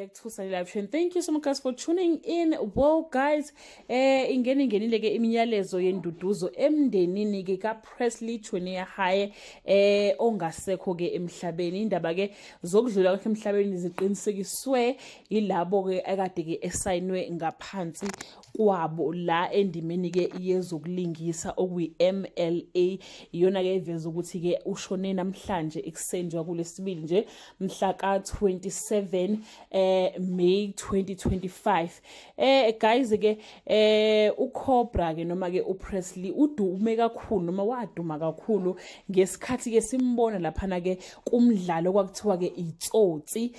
Back to Sunny Live Show. Thank you so much, guys, for tuning in. Well, guys, ingene ingenile ke imiyalezo yenduduzo emndenini ke kaPresley Chweneyagae ongasekho ke emhlabeni. Indaba ke zokudlula kwakhe emhlabeni ziqinisekiswe yilabo ke akade ke esayinwe ngaphansi kwabo la endimeni ke yezokulingisa, okuyi MLA. Iyona ke eveza ukuthi ke ushone namhlanje ekuseni nje kulesibili nje, mhla ka 27 May 2025. Guys ke, uCobra ke noma ke uPresley udume kakhulu noma waduma kakhulu ngesikhathi ke simbona laphana ke kumdlalo kwakuthiwa ke Itsotsi,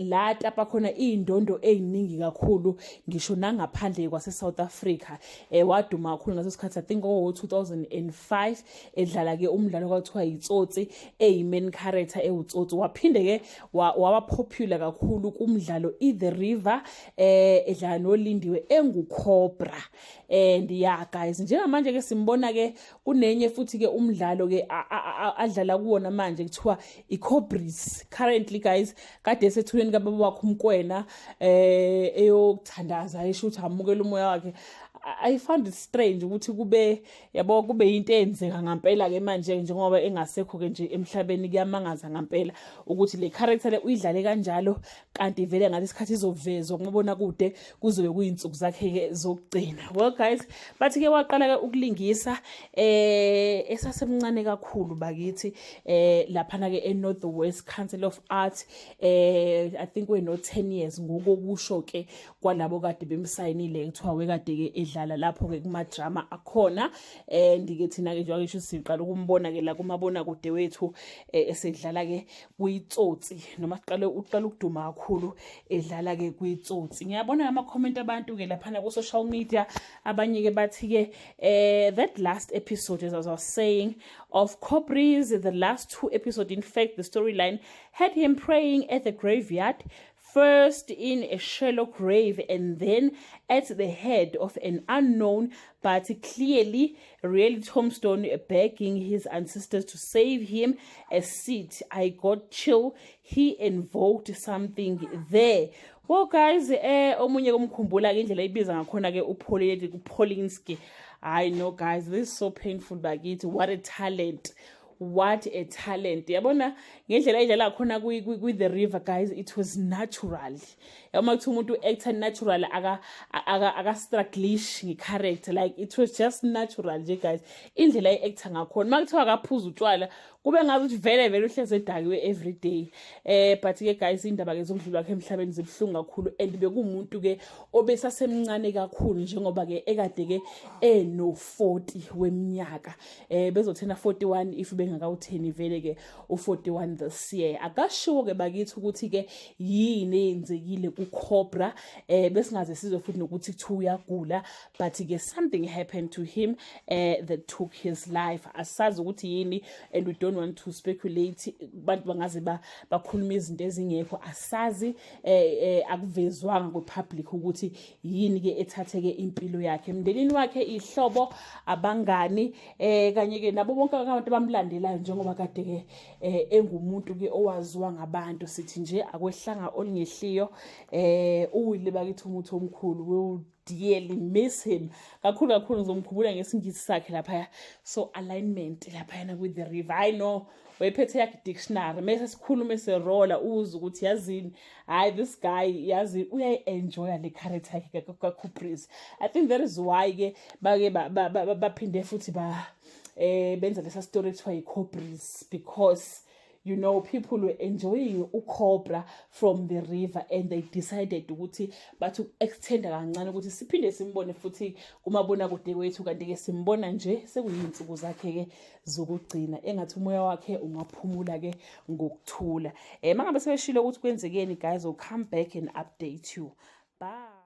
la tapa khona indondo eziningi kakhulu ngisho nangaphandle kwase South Africa. Waduma kakhulu ngaso sikhathi, I think ngo 2005, edlala ke umdlalo kwakuthiwa Itsotsi, eyi main character ewutsotsi. Waphinde ke waba popular kakhulu kumdlalo i-The River, edlala noLindiwe enguCobra. And yeah, guys, njengamanje ke simbona ke kunenye futhi ke umdlalo ke adlala kuwona manje kuthiwa iCobris. Currently, guys, kade esethuleni kababa wakhe uMkwena eyokuthandaza, esho ukuthi amukela umoya wakhe. I found it strange ukuthi kube, yabo, kube into eyenzeka ngampela ke manje njengoba engasekho ke nje emhlabeni. Kuyamangaza ngampela ukuthi le character le uyidlale kanjalo, kanti vele ngalesi sikhathi izovezwa kumabona kude kuzobe kuyinsuku zakhe ke zokugcina. Well, guys, bathi ke waqala ke ukulingisa esasemncane kakhulu bakithi, laphana ke eNorth West Council of Art, I think we no 10 years, ngokokusho ke kwalabo kade bemsayinile. Kuthiwa wekade ke edlala lapho ke kuma drama akhona, and ke thina ke njengoba ngisho siqala ukumbona ke la kumabona kude wethu esedlala ke kuyitsotsi, noma siqale uqala ukuduma kakhulu edlala ke kuyitsotsi. Ngiyabona ama comment abantu ke laphana ku social media. Abanye ke bathi ke that last episode, as I was saying, of Cobris, the last two episodes in fact, the storyline had him praying at the graveyard, first in a shallow grave and then at the head of an unknown but clearly real tombstone, begging his ancestors to save him a seat. I got chill. He invoked something there. Well, guys, omunye kumkhumbula ke indlela ibiza ngakhona ke uPauline kuPolinski. I know, guys, this is so painful bakithi. What a talent, what a talent! Yabona ngendlela idlala khona kwi The River, guys, it was natural. Yabona kuthi umuntu actor natural, aka strugglish nge-character, like it was just natural nje, guys, indlela i-actor ngakhona. Makuthiwa akaphuza utshwala, kube ngazi ukuthi vele vele uhleze edakiwe every day. But ke, guys, indaba ke zokudlula kwakhe emhlabeni zibuhlungu kakhulu, and bekuwumuntu ke obesasemncane kakhulu, njengoba ke ekade ke eno 40 weminyaka, bezothena 41 if bengakawutheni vele ke u41 this year. Akashiwo ke bakithi ukuthi ke yini eyenzekile kuCobra. Besingaze sizwe futhi nokuthi kuthiwa uyagula, but ke something happened to him that took his life. Asazi ukuthi yini and we don't want to speculate. Abantu bangaze bakhuluma izinto ezingekho. Asazi, akuvezwanga kwi-public ukuthi yini ke ethatheke impilo yakhe. Emndenini wakhe, ihlobo, abangani, kanye ke nabo bonke abantu abamlandelayo, njengoba kade ke engumuntu ke owaziwa ngabantu, sithi nje akwehlanga olungehliyo. Uwile bakithi umuthi omkhulu. We will dearly miss him kakhulu kakhulu. Ngizomkhumbula ngesingisi sakhe laphaya, so alignment laphayana with The River. I know wayephethe yakhe dictionary mase sikhulume serola, uze ukuthi yazini, hayi, this guy yazi uyayi-enjoya le character yakhe kaCobriz. I think that is why ke bake baphinde futhi ba benza lesa story ekuthiwa yi-Cobris, because people were enjoying uCobra from The River and they decided ukuthi bathi extenda kancane ukuthi siphinde simbone futhi kumabona kude wethu. Kanti ke simbona nje sekuyinsuku zakhe ke zokugcina. Engathi umoya wakhe ungaphumula ke ngokuthula. Mangabe sebeshilo ukuthi kwenzekeni, guys, will come back and update you. Bye.